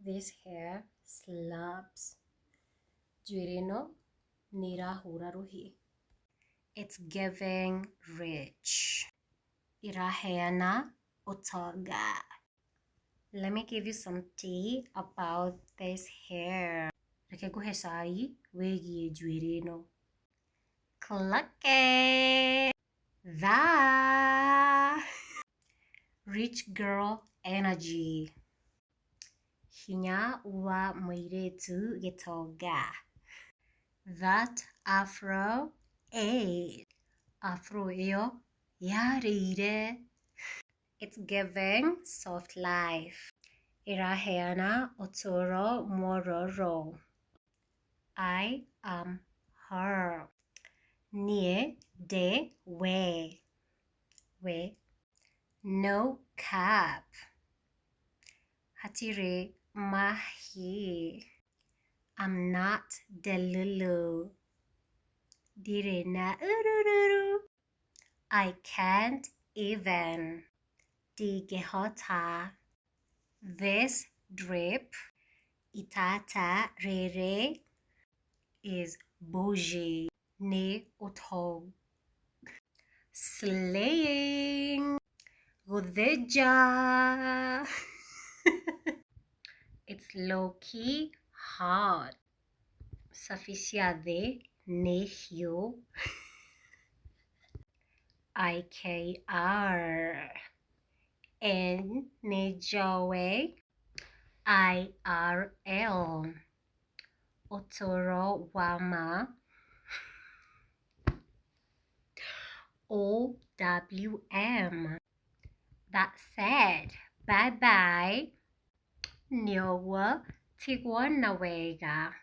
This hair slaps. Njuĩrĩ ĩno nĩ ĩrahũra rũhĩ. It's giving rich. Ĩraheana ũtonga. Let me give you some tea about this hair. Reke ngũhe cai wĩgiĩ njuĩrĩ ĩno. Clock it! Thaa! Rich girl energy. Hinya wa mũirĩtu gĩtonga. That afro ĩ. Afro ĩyo yarĩire. It's giving soft life. Ĩraheana ũtũũro mwororo. I am her. Niĩ ndĩ we. We. No cap. Hatirĩ mahi. I'm not delulu. Ndirĩ na urururu. I can't even. Ndingĩhota. This drip, itata rĩrĩ, is bougie. Nĩ ũtongu. Slaying. Gũthĩnja. It's low-key hot. Cabi cia thĩ nĩ hiũ. IKR. N nĩ njowe. IRL. Ũtũũro wa ma. OWM. That said, bye bye. Nĩ ũguo, tigwo na wega.